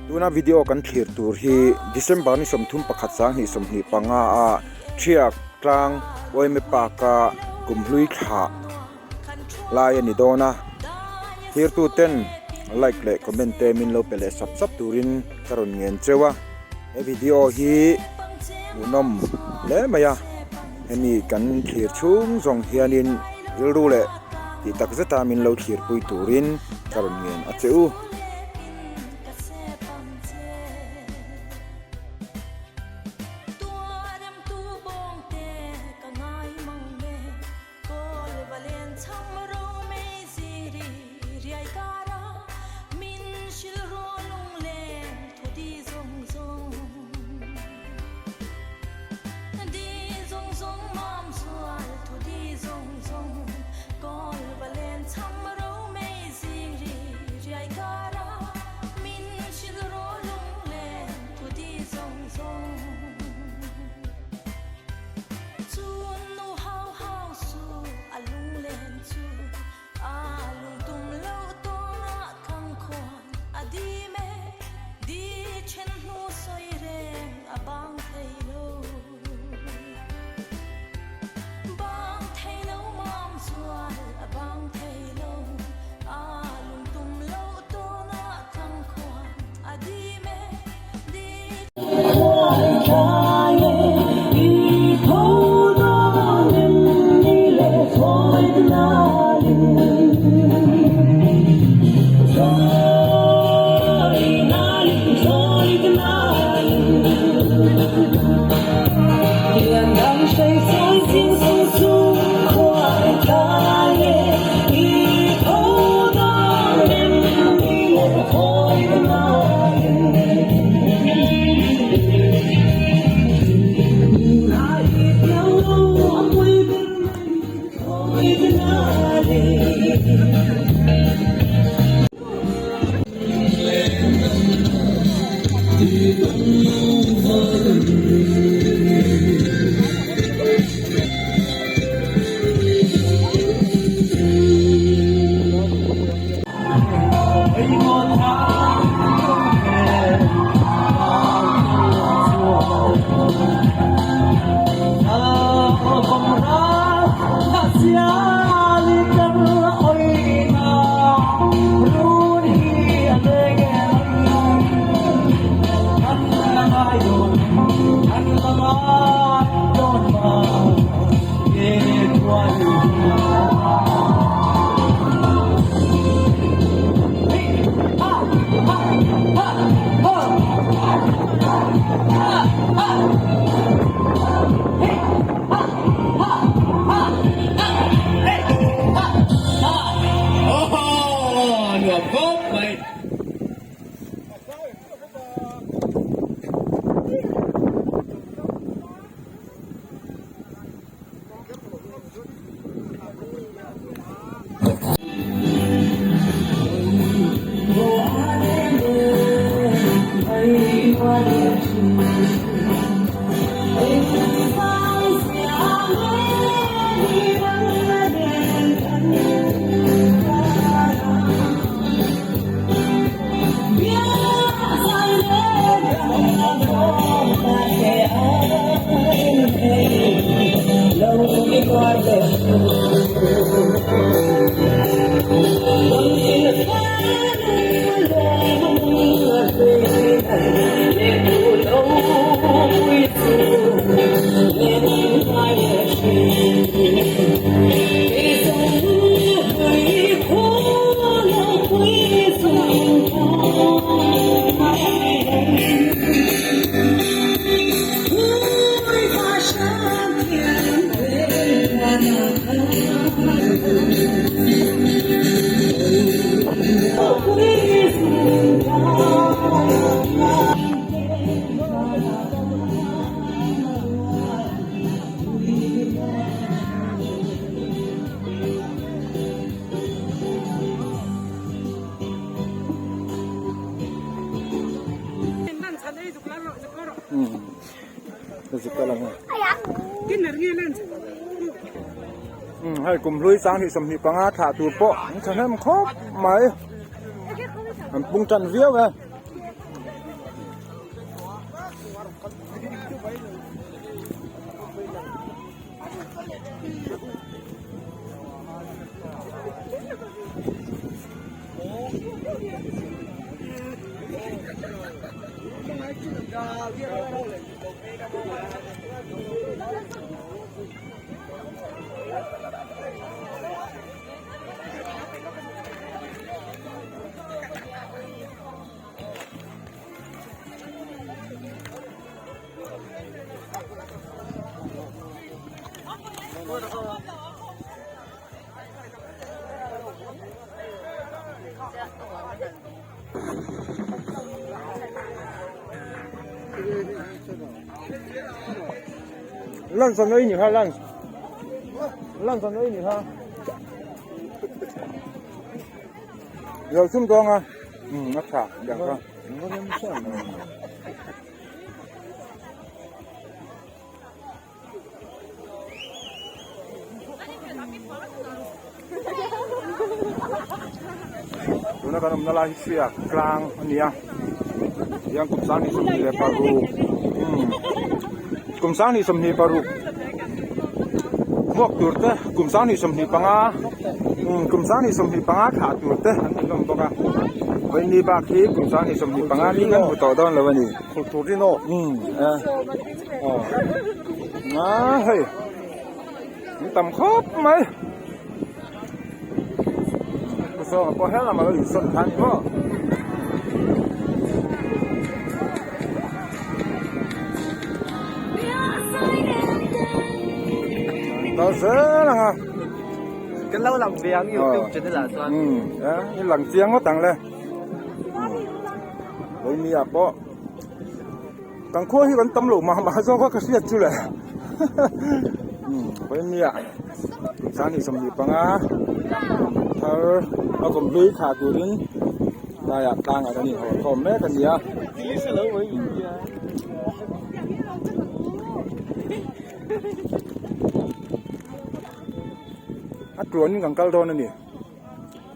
Tuna video kan thlir tur hi December ni 31 2025 a Thiak tlang Uaime Park a kumhlui thlah lai a ni dawn a. Thirtuten like leh comment te min lo pe leh sap sap turin ka rawn ngen cheu a. He video hi hmuhnawm hle mai a. Hemi kan thlir chhung zawng hianin rilru leh tih tak zeta min lo thlirpui turin ka rawn ngen a che u. Hei kum hlui 2025 thlah tur pawh an thahnem khawp mai an pung tan viau e. Lan san ei ni kha lan lan san ei ni kha lo chum dawng a um a tha yang kha Tuna kan awmna lai hi hriak tlang a ni a tihian kum sang hnih 26 umm kum sang hnih 26 hmuak tur te kum sang hnih 25 umm kum sang hnih 25 thlah tur te an ni hlawm bawk a vawiini bak hi kum sang hnih 25 ni kan hmu tawh dawn lo a ni umm e. Aw a hei an tam khawp mai pu sawnga pawh helam alo insawn kha a ni maw. Kal zel ang a. Kan lo lang ve ang YouTube channel ah chuan. Um e i lang chiang ngawt ang le. Vawiini ah pawh. Kan khua hi kan tam lo mah mah zawk a ka hriat chu le umm vawinia sangni 25 thar a kawm hlui thlah turin laiah tlangah kan inhaw khawm mek a ni a. A tluanin kan kal dawn a ni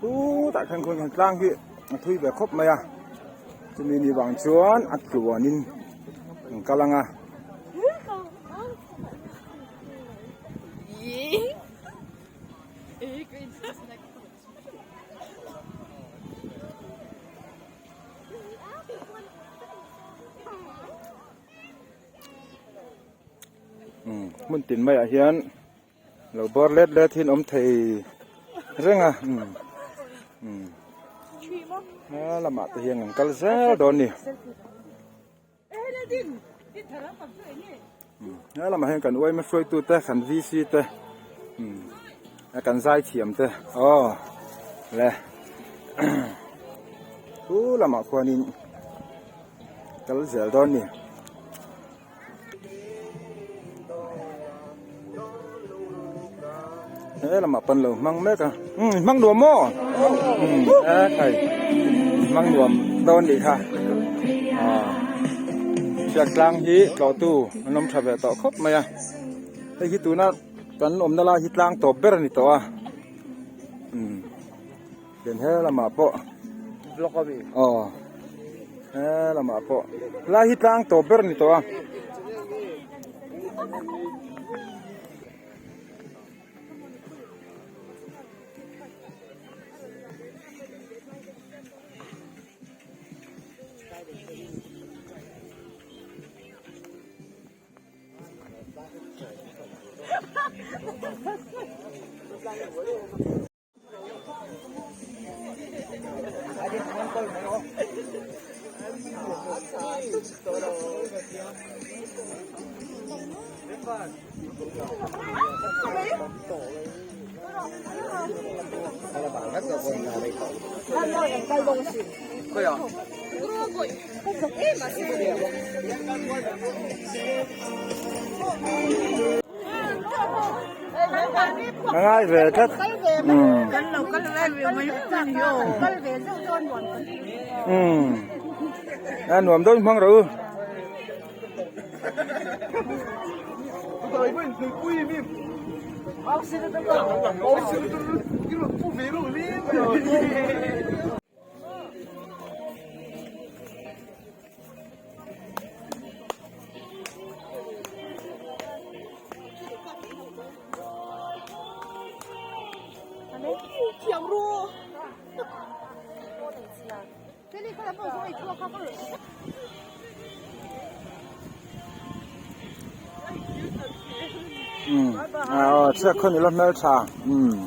khutah khan khawn tlang hi a thui ve khawp mai a. Chumi ni vang chuan a tluanin an kal ang a. Hmun tin maiah hian Lo bawr let let hi an awm thei reng a umm umm he lamah te hian an kal zel dawn a ni he lamah hian kan uaima hruaitu te kan VC te umm kan zai thiam te aw le chu lamah khuanin kal zel dawn a ni. He lamah pan lo hmang mek a umm hmang nuam maw umm e khai hmang nuam dawn nih kha aw hriat tlang hi tlawh tu an awm tha ve tawh khawp mai a hei hi tuna kan awmna lai hi tlang tawp ber a ni tawh a umm. Tin he lamah pawh Block a mi. Aw. He lamah pawh lai hi tlang tawp ber a ni tawh a. A ngai ve tlat umm umm a nuam dawn hmang rawh u. Umm aw chhiat khaw nula hmeltha umm.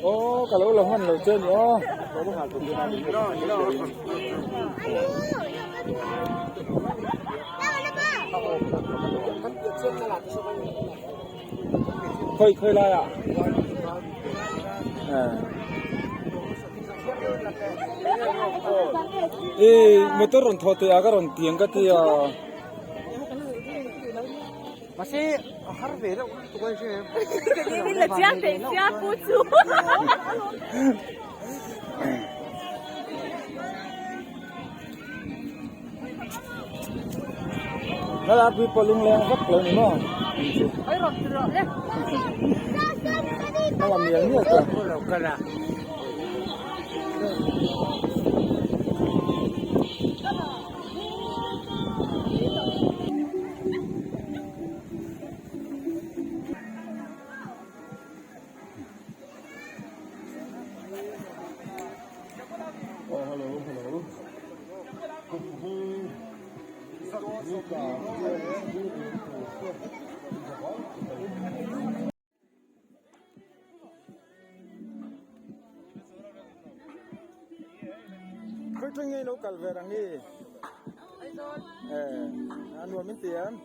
Aw ka lo la hman lo che ni aw. Khawi khawi lai ah. I motor rawn thawh teh a ka rawn tiang ka ti a. Mahse a har ve deuh lutuk a hre. Min la chiang thei sia pu chu. Nala pui pawh lungleng vak lo ni maw? Oi rawn ti rawh le. Nala mial mial ta. Khawi thleng nge i lo kal ve rang i? Eh, a nuam in ti em?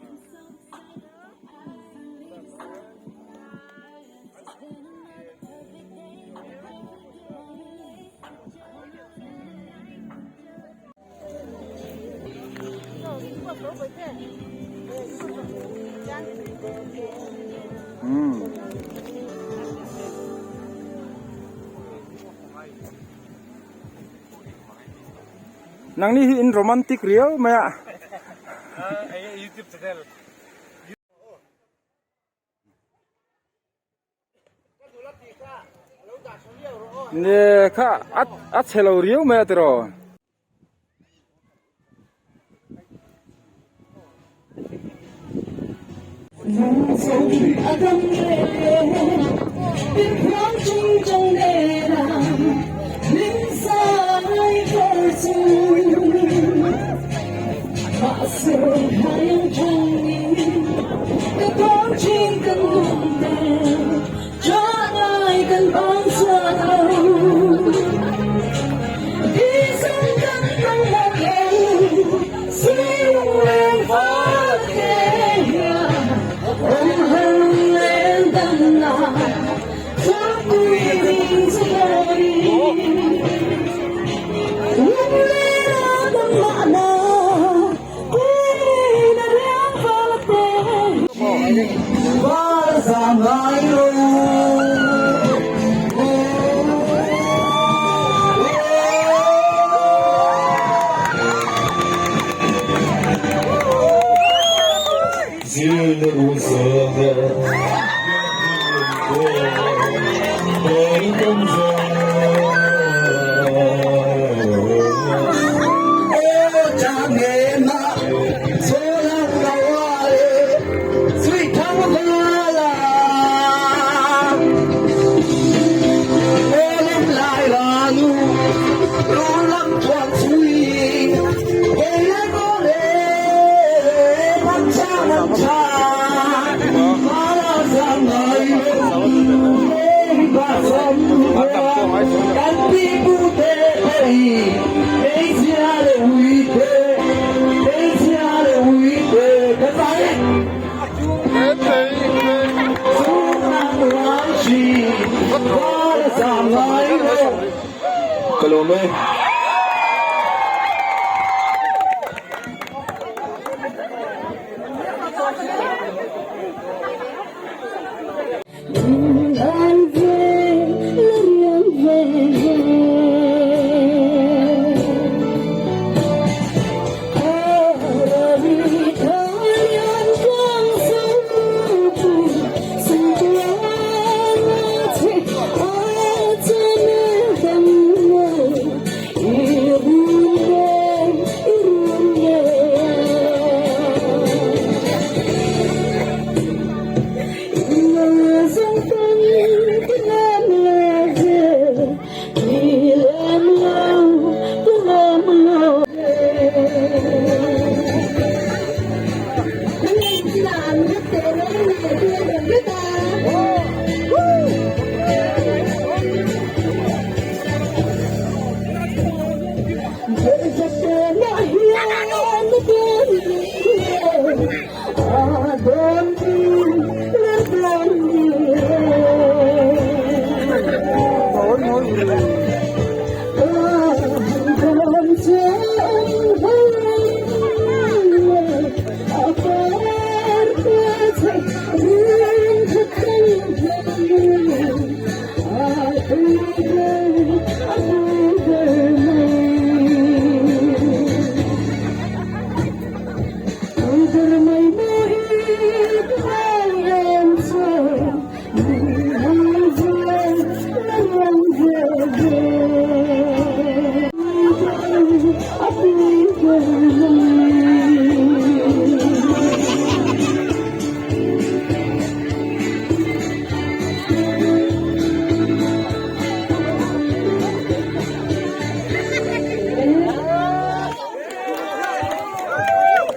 Nangni hi in romantic riau mai a. YouTube channel. Nge kha a chhe lo riau mai a tiraw. Ka lawm e.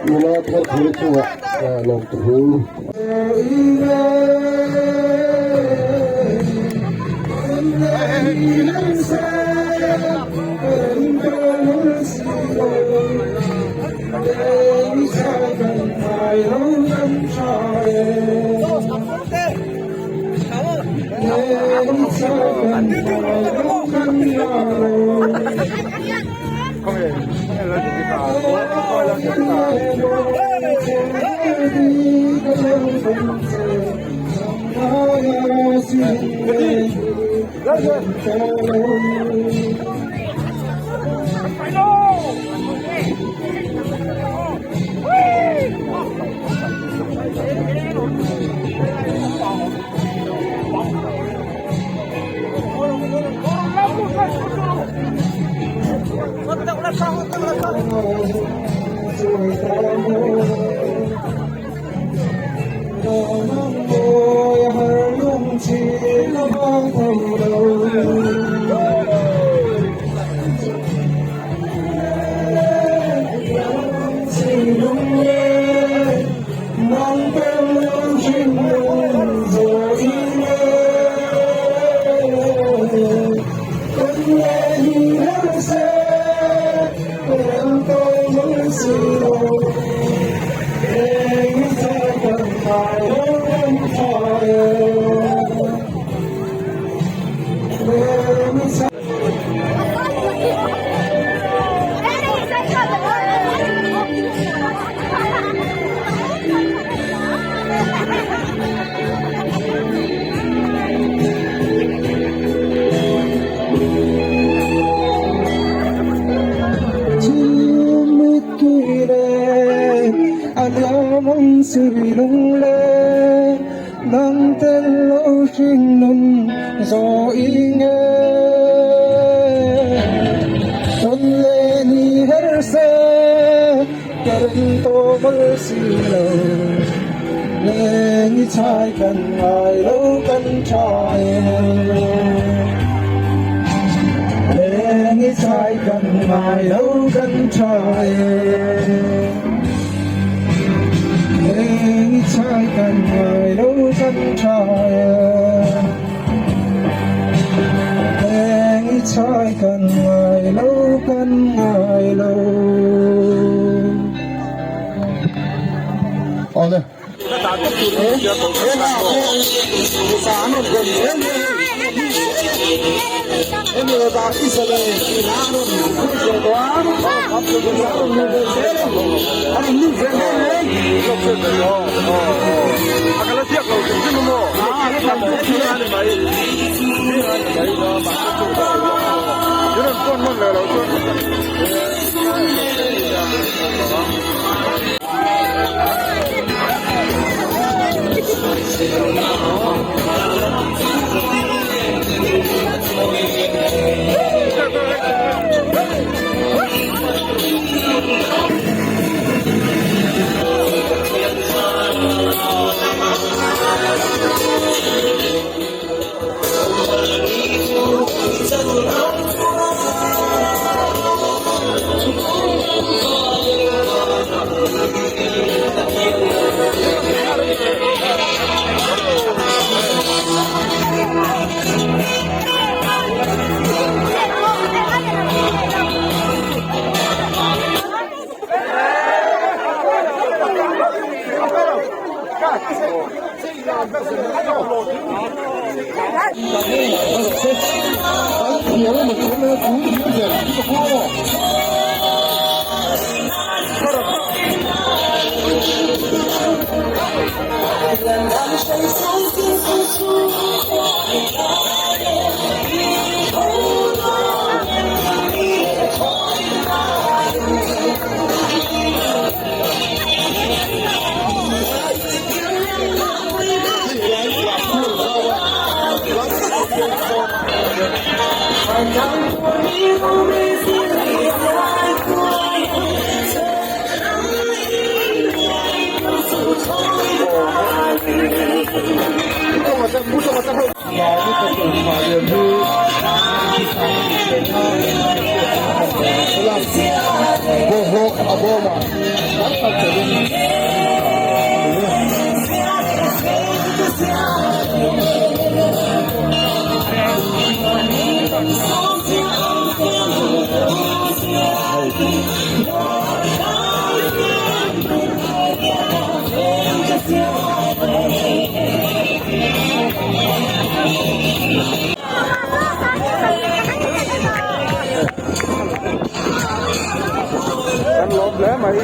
Nula thar thur chungah lawmthu. Kan lawm hle mai.